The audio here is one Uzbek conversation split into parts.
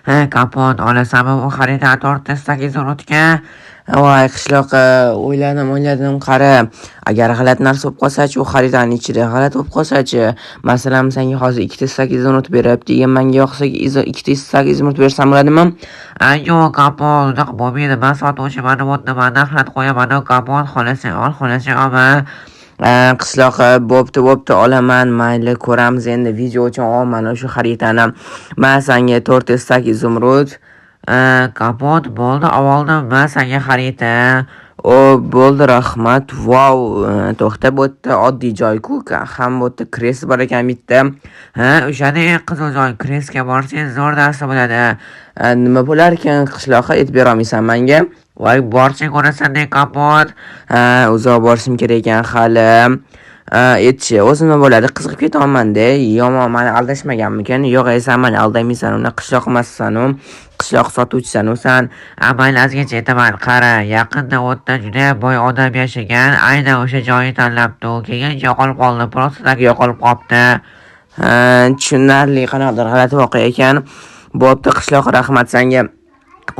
Ha, Kompot, olasanmi bu xaritani 4 ta стак изумруд ga? Voy, qishloqqa o'yladim, o'yladim, qara, agar g'alati narsa bo'lib qolsa-chi, u xaritani ichida g'alati bo'lib qolsa-chi? Masalan, senga hozir ikkita стак изумруд berib, keyin manga yoqsa ikkita стак изумруд bersam bo'ladimi? Yo'q, Kompot, unaqa bo'lmaydi. Man sotuvchiman, nima narxlarni qo'yaman, Kompot, xohlasang ol, xohlasang olma. Qishloqqa bo'pti, bo'pti, olaman, mayli, ko'ramiz endi, video uchun olaman o'sha xaritani. Man senga to'rtta стак изумруд. Kompot, bo'ldi, oldim man senga xarita. O, bo'ldi, rahmat. Vau, to'xta, bu yerda oddiy joy-ku, ham bu yerda крест bor ekan bitta. Ha, o'shani eng qiziq joy, крест ga borsang, zo'r narsa bo'ladi. Nima bo'larkan, qishloqqa, aytib berolmaysan manga? Voy, borsang ko'rasan, Kompot. Ha, uzoq borishim kerak ekan hali. Aytchi, o'zi nima bo'ladi? Qiziqib ketyapman-da. Yomon mani aldashmaganmikan? Yo'q, sen mani aldamaysan, uni qishloq emassan u. Qishloq sotuvchisan u san. Mayli, ozgincha aytaman. Qara, yaqinda u yerda judayam boy odam yashagan, aynan o'sha joyni tanlabdi u. Keyin yo'qolib qoldi, просто так yo'qolib qolibdi. Ha, tushunarli, qanaqadir g'alati voqea ekan. Bo'pti, qishloq, rahmat senga.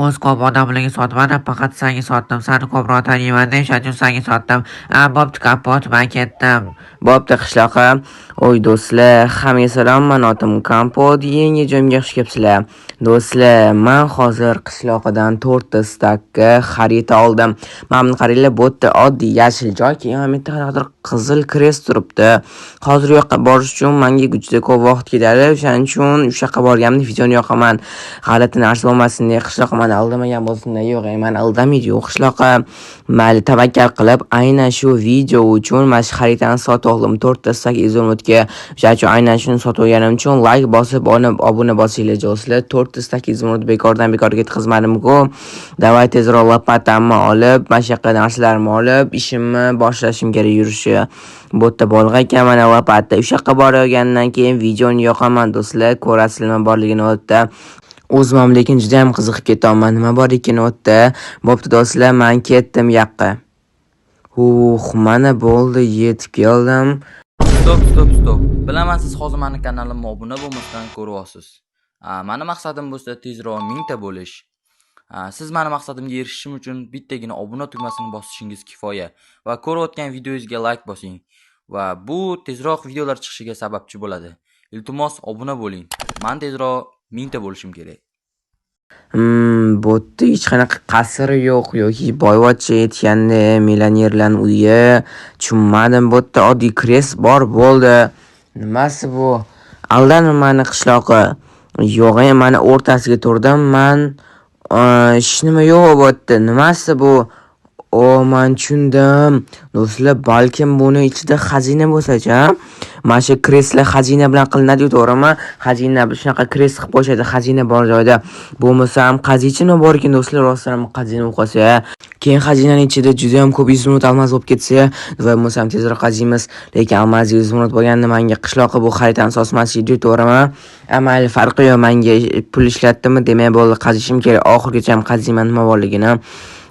O'zi ko'p odamlarga sotmadim, faqat senga sotdim. Sani ko'proq taniyman-da, o'shaning uchun senga sotdim. A, bo'pti, Kompot, man ketdim. Bo'pti, qishloqqa. Oy, do'stlar, hammaga salom. Mani otim Kompot. Yangi joyimga xush kelibsizlar. Do'stlar, man hozir qishloqidan to'rtta стак ka xarita oldim. Mana buni qaranglar, bu yerda oddiy yashil joy, keyin mana bu yerda qanaqadir qizil крест turibdi. Hozir u yoqqa borish uchun menga juda ko'p vaqt ketadi. O'shaning uchun o'sha yoqqa borganimda videoni yoqaman. G'alati narsa bo'lmasin deya, qishloqqa mani aldamagan bo'lsin. Yo'q, mani aldamaydi u qishloqqa. Mayli, tavakkal qilib, aynan shu video uchun mana shu xaritani sotib oldim. To'rtta стак изумруд ga. O'shaning uchun aynan shuni sotib olganim uchun like bosib, obuna bosinglar, do'stlar. To'rtta стак изумруд bekordan bekorga ketkazmadim-ku. Давай tezroq лопата mni olib, mana shu yoqqa narsalarimni olib, ishimni boshlashim kerak yurishni. Bu yerda bolg'a ekan, mana лопата. O'sha yoqqa borgandan keyin videoni yoqaman, do'stlar. Ko'rasizlar nima borligini u yerda. O'zim ham lekin juda ham qiziqib ketyapman. Nima bor ekan u yerda? Bo'pti, do'stlar, men ketdim yoqqa. Uh, mana bo'ldi, yetib keldim. Стоп, стоп, стоп. Bilaman, siz hozir mani kanalimga obuna bo'lmasdan ko'ryapsiz. Mani maqsadim bo'lsa tezroq 1000 ta bo'lish. Siz mani maqsadimga erishishim uchun bittagina obuna tugmasini bosishingiz kifoya va ko'rayotgan videongizga like bosing va bu tezroq videolar chiqishiga sababchi bo'ladi. Iltimos, obuna bo'ling. Man tezroq 1000 ta bo'lishim kerak. Bu yerda hech qanaqa qasr yo'q yoki boyvachcha aytganda millionerlarning uyi. Tushunmadim. Bu yerda oddiy крест bor, bo'ldi. Nimasi bu? Aldadi mani qishloqi. Yo'q, mani o'rtasiga turdim. Man hech nima yo'q bu yerda. Nimasi bu? O, man tushundim. Do'stlar, balkim buni ichida xazina bo'lsa-chi, a? Mana shu крест lar xazina bilan qilinadi-yu, to'g'rimi? Xazina shunaqa крест qilib qo'yishadi xazina bor joyda. Bo'lmasam, qazichi nima bor ekan, do'stlar, rostdan ham xazina bo'lib qolsa, keyin xazinaning ichida juda ham ko'p изумруд, алмаз bo'lib ketsa, va bo'lmasam tezroq qaziymiz. Lekin алмаз, изумруд bo'lganda menga qishloqi bu xaritani sotmas edi, to'g'rimi? A, mayli, farqi yo'q, menga pul ishlatdimi, demak bo'ldi, qazishim kerak. Oxirigacha ham qaziyman nima borligini.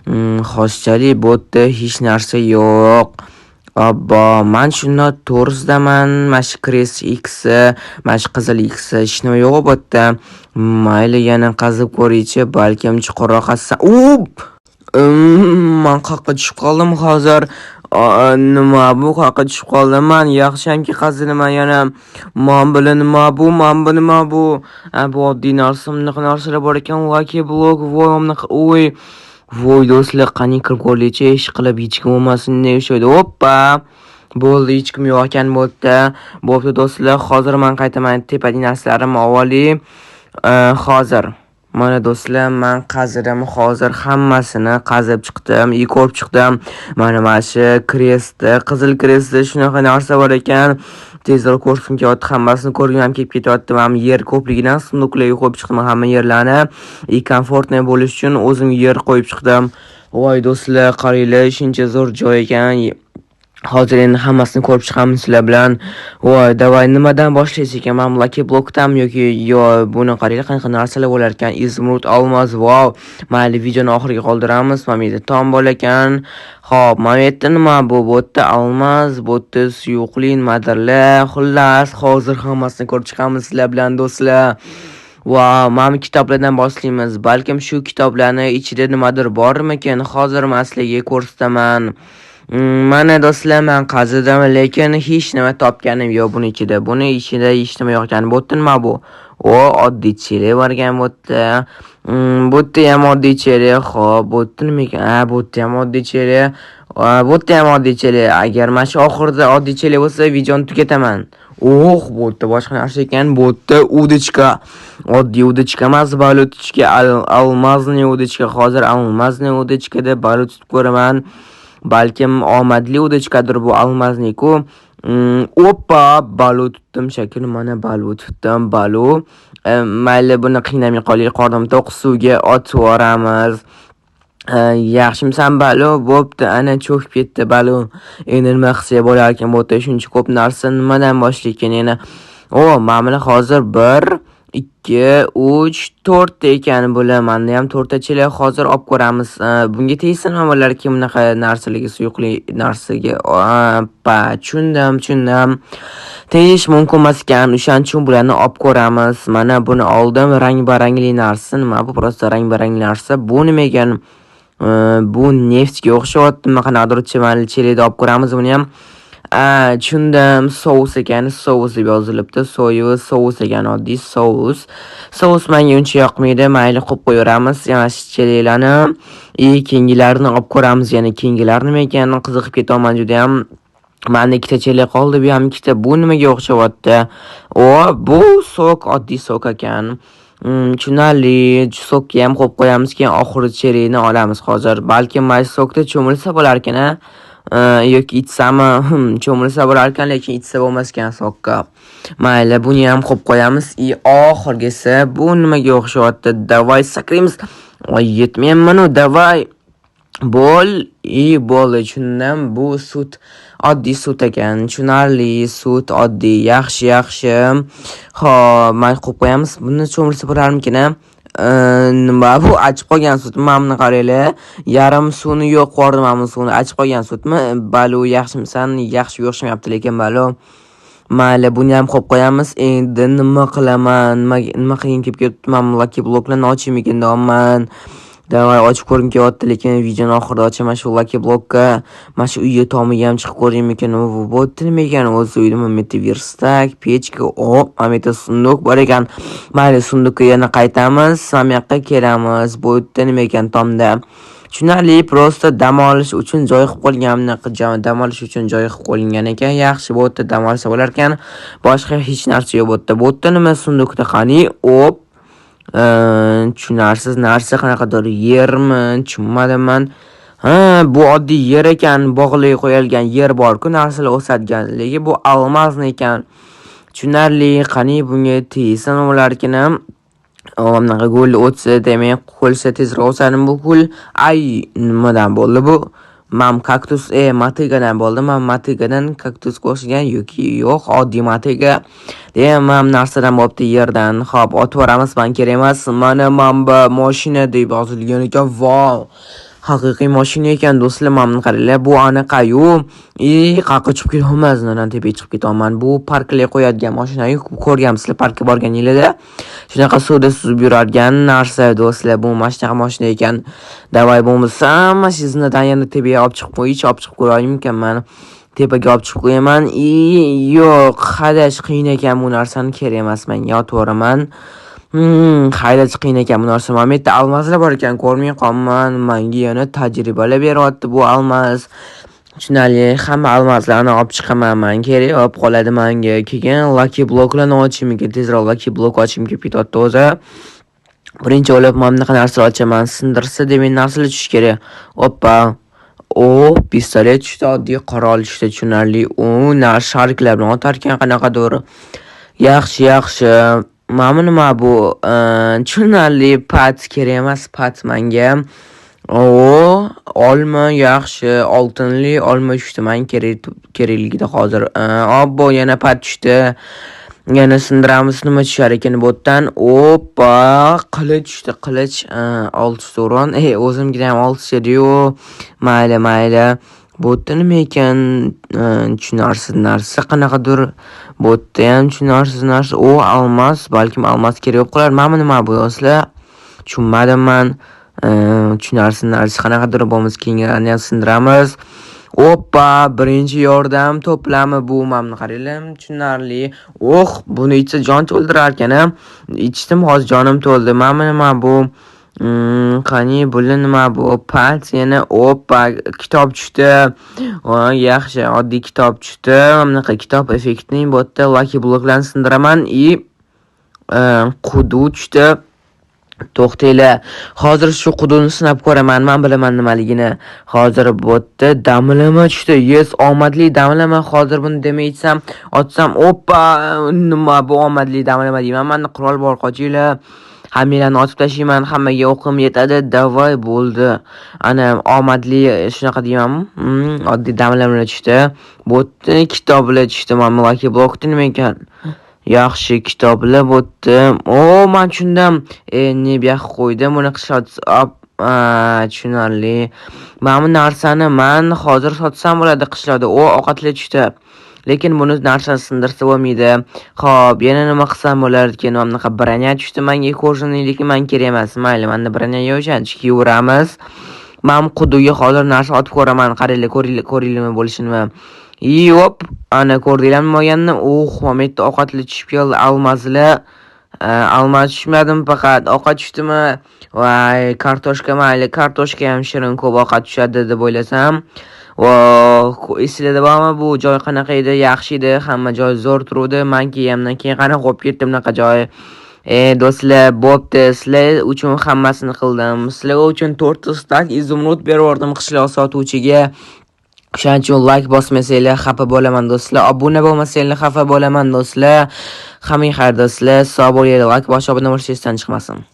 Hozirchalik bu yerda hech narsa yo'q. Obbo, man shunda to'g'risidaman, mana shu крест X, mana shu qizil X, hech nima yo'q bu yerda. Mayli, yana qazib ko'raychi, balkim chuqurroq qazsam. Up! Man qayoqqa tushib qoldim hozir? Nima bu? Qayoqqa tushib qoldim man? Yaxshiyamki qazilman yana. Man bilan nima bu? Man bu nima bu? A, bu oddiy narsa, bunaqa narsalar bor ekan. Lucky block, voy, bunaqa, oy. Voy, do'stlar, qani kirib ko'raylikchi, ish qilib hech kim bo'lmasin o'sha yerda. Hoppa! Bo'ldi, hech kim yo'q ekan bu yerda. Bo'pti, do'stlar, hozir man qaytaman, tepadagi narsalarimni olib, hozir. Mana, do'stlar, man qazidim, hozir hammasini qazib chiqdim, и ko'rib chiqdim. Mana shu крест da, qizil крест da shunaqa narsa bor ekan. Tezroq ko'rgim kelyapti, hammasini ko'rgim ham kelib ketyapti. Mana yer ko'pligidan сундук larga qo'yib chiqdim hamma yerlarni. И комфортный bo'lish uchun o'zim yer qo'yib chiqdim. Voy, do'stlar, qaranglar, shuncha zo'r joy ekan. Hozir endi hammasini ko'rib chiqamiz sizlar bilan. Voy, давай nimadan boshlaysiz ekan? Mana Lucky Blockdanmi yoki yo buni qaranglar, qanaqa narsalar bo'lar ekan. Изумруд, алмаз, vau. Mayli, videoni oxiriga qoldiramiz. Mana bu yerda tom bor ekan. Xo'p, mana bu yerda nima bu? Bu yerda алмаз, bu yerda suyuqli nimadirlar. Xullas, hozir hammasini ko'rib chiqamiz sizlar bilan, do'stlar. Vau, mana bu kitoblardan boshlaymiz. Balkim shu kitoblarni ichida nimadir bormikin? Hozir men sizlarga ko'rsataman. Mana do'stlar, men qazidim, lekin hech nima topganim yo'q buni ichida. Buni ichida hech nima yo'q ekan. Bu yerda nima bu? O, oddiy chelak bor ekan bu yerda. Bu yerda ham oddiy chelak. Xo'p, bu yerda nima ekan? Ha, bu yerda ham oddiy chelak. Bu yerda ham oddiy chelak. Agar mana shu oxirida oddiy chelak bo'lsa, videoni tugataman. Oh, bu yerda boshqa narsa ekan. Bu yerda удочка. Oddiy удочка emas, baliq tutishga алмазный удочка. Hozir алмазный удочка da baliq tutib ko'raman. Balkim omadli удочка dir bu, алмазный-ku. Oppa, baliq tutdim shekilli. Mana baliq tutdim, baliq. Mayli, buni qiynamay qolaylik, qornim to'q, suvga otib yuboramiz. Yaxshimisan, baliq? Bo'pti, ana cho'kib ketdi baliq. Endi nima qilsak bo'larkan bu yerda shuncha ko'p narsa, nimadan boshlaykan yana? O, mana bular hozir 1, 2, 3, 4 ta ekan bular. Manda ham 4 ta chelak, hozir olib ko'ramiz. Bunga tegsa nima bo'larkan bunaqa narsalarga, suyuqli narsaga? Pa, tushundim, tushundim. Tegish mumkin emas ekan, o'shaning uchun bularni olib ko'ramiz. Mana buni oldim, rang-barangli narsa. Nima bu? Просто rang-barangli narsa. Bu nima ekan? Bu neftga o'xshayapti. Qanaqadir chelakda olib ko'ramiz buni ham. A, tushundim, sous ekan, sous deb yozilibdi. Soya sous ekan, oddiy sous. Sous menga uncha yoqmaydi. Mayli, qo'yib qo'yaveramiz. Yana shu chelaklarni и keyingilarini olib ko'ramiz. Yana keyingilar nima ekan? Qiziqib ketyapman judayam. Manda ikkita chelak qoldi, bu ham ikkita. Bu nimaga o'xshayapti? O, bu сок, oddiy сок ekan. Tushunarli. Сок ka ham qo'yib qo'yamiz, keyin oxirgi chelakni olamiz hozir. Balkim mana shu сок da cho'milsa bo'larkan, a? Yoki ichsami? Cho'milsa bo'larkan, lekin ichsa bo'lmas ekan сок ka. Mayli, buni ham qo'yib qo'yamiz. И oxirgisi bu nimaga o'xshayapti? Давай sakraymiz. Voy, yetmayapman-u, давай. Bo'l, и bo'ldi, tushundim. Bu sut, oddiy sut ekan. Tushunarli, sut oddiy. Yaxshi, yaxshi. Xo'p, mayli, qo'yib qo'yamiz. Buni cho'milsa bo'larmikin, a? Nima bu? Achib qolgan sutmi? Mana buni qaranglar. Yarim suvni yo'q qilib mana bu suvni. Achib qolgan sutmi? Balu, yaxshimisan? Yaxshi o'xshamayapti lekin balu. Mayli, buni ham qo'yib qo'yamiz. Endi nima qilaman? Nima qilgim kelib ketibdi? Mana bu lucky blocklarni ochaymikin deyapman. Давай, ochib ko'rgim kelyapti, lekin videoni oxirida ochaman shu lucky blockka. Mana shu uyga tomiga ham chiqib ko'raymikin. Bu yerda nima ekan o'zi uyda? Mana bu yerda верстак, pechka, o, mana bu yerda сундук bor ekan. Mayli, сундук ka yana qaytamiz. Mana bu yoqqa kelamiz. Bu yerda nima ekan tomda? Tushunarli, просто dam olish uchun joy qilib qo'yilgan, bunaqa dam olish uchun joy qilib qo'yilgan ekan. Yaxshi, bu yerda dam olsa bo'lar ekan. Boshqa hech narsa yo'q bu yerda. Bu yerda nima сундук da, qani? Op. Tushunarsiz narsa, qanaqadir yermi? Tushunmadim man. Ha, bu oddiy yer ekan, bog'li qo'yilgan yer bor-ku, narsalar o'sadigan. Lekin bu алмазный ekan. Tushunarli, qani bunga tegsa nima bo'larkan? Bunaqa gul o'tsa, demak, qo'lsa tezroq o'sadi bu gul. Ay, nimadan bo'ldi bu? Mam kaktus, мотыга dan bo'ldi. Man мотыга dan kaktusga o'xshagan yoki yo'q, oddiy мотыга. Demak, man narsadan bo'libdi, yerdan. Xo'p, otib yuboramiz, man kerak emas. Mana manba mashina deb yozilgan ekan. Vau! Haqiqiy mashina ekan, do'stlar, mana buni qaranglar. Bu anaqa-yu. И qayerqa chiqib ketyapman, zinadan tepaga chiqib ketyapman. Bu parklar qo'yadigan mashina-yu, ko'rgansizlar parkka borganinglarda. Shunaqa suvda suzib yuradigan narsa, do'stlar. Bu mana shunaqa mashina ekan. Давай, bo'lmasam, mana shu zinadan yana tepaga olib chiqib qo'yish, olib chiqib ko'raymikan man. Tepaga olib chiqib qo'yaman. И yo'q, haydash qiyin ekan bu narsani, kerak emas menga, otib yuboraman. Haydash qiyin ekan bu narsa. Mana bu yerda алмаз lar bor ekan, ko'rmay qolman. Menga yana tajribalar beryapti bu алмаз. Tushunarli, hamma алмаз larni olib chiqaman man, kerak bo'lib qoladi menga. Keyin lucky blocklarni ochaymikin, tezroq lucky block ochgim kelib ketyapti o'zi. Birinchi bo'lib mana bunaqa narsalar ochaman. Sindirsa, demak, narsalar tushishi kerak. Oppa. O, pistolet tushdi, oddiy qurol tushdi, tushunarli. U narsa шарик lar bilan otar ekan qanaqadir. Yaxshi, yaxshi. Mana bu nima bu? Tushunarli, pat kerak emas, pat menga. O, olma, yaxshi, oltinli olma tushdi, menga kerak kerakligida hozir. Obbo, yana pat tushdi. Yana sindiramiz, nima tushar ekan bu yerdan? Oppa, qilich tushdi, qilich. 6 ta урон. O'zimgina ham 6 edi-yu. Mayli, mayli. Bu yerda nima ekan? Tushunarsiz narsa qanaqadir. Bu yerda ham tushunarsiz narsa. O, almaz, balkim almaz kerak bo'lib qolar. Mana nima bu, do'stlar? Tushunmadim man. Tushunarsiz narsa qanaqadir, bo'lmasa keyingilarni ham sindiramiz. Oppa, birinchi yordam to'plami bu. Mana buni qaranglar, tushunarli. Oh, buni ichsa jon to'ldirar ekan a. Ichdim, hozir jonim to'ldi. Mana nima bu? Qani, bu nima bu? Pals yana, oppa, kitob tushdi. Voy, yaxshi, oddiy kitob tushdi. Bunaqa kitob effektning. Bu yerda lucky blocklarni sindiraman и quduq tushdi. To'xtanglar. Hozir shu quduqni sinab ko'raman. Men bilaman nimaligini. Hozir bu yerda damlama tushdi. Yes, omadli damlama. Hozir buni demay ichsam, otsam, oppa, nima bu, omadli damlama deyman. Menda qurol bor, qochinglar. Hammanglarni otib tashlayman, hammaga o'qim yetadi. Давай, bo'ldi. Ana, omadli shunaqa deymanmi? Oddiy damlamalar tushdi. Bu yerda kitoblar tushdi. Mana lucky blockda nima ekan? Yaxshi, kitoblar bu yerda. O, men tushundim. Ne bu yoqqa qo'ydim. Buni qishloq, tushunarli. Mana bu narsani man hozir sotsam bo'ladi qishloqda. O, ovqatlar tushdi. Lekin buni narsani sindirsa bo'lmaydi. Xo'p, yana nima qilsam bo'lar ekan? Mana bunaqa броня tushdi menga кожаный, lekin menga kerak emas. Mayli, menda броня yo'q, o'shaning uchun kiyaveramiz. Men quduqqa hozir narsa otib ko'raman. Qaranglar, ko'ringlar, ko'ringlar nima bo'lishini. Yop, ana, ko'rdinglarmi bo'lganini? Uh, mana bu yerda ovqatlar tushib keldi, almazlar. Almaz tushmadim faqat. Ovqat tushdimi? Voy, kartoshka, mayli, kartoshka ham shirin, ko'p ovqat tushadi deb o'ylasam. Voh, esinglarda bormi, bu joy qanaqa edi? Yaxshi edi, hamma joy zo'r turuvdi. Man kelganimdan keyin qanaqa bo'lib ketdi bunaqa joy? E, do'stlar, bo'pti. Sizlar uchun hammasini qildim. Sizlar uchun 4 стак изумруд berib yubordim qishloq sotuvchiga. O'shaning uchun like bosmasanglar xafa bo'laman, do'stlar. Obuna bo'lmasanglar xafa bo'laman, do'stlar. Hammaga xayr, do'stlar. Sog' bo'linglar. Like bosib, obuna bo'lish esdan chiqmasin.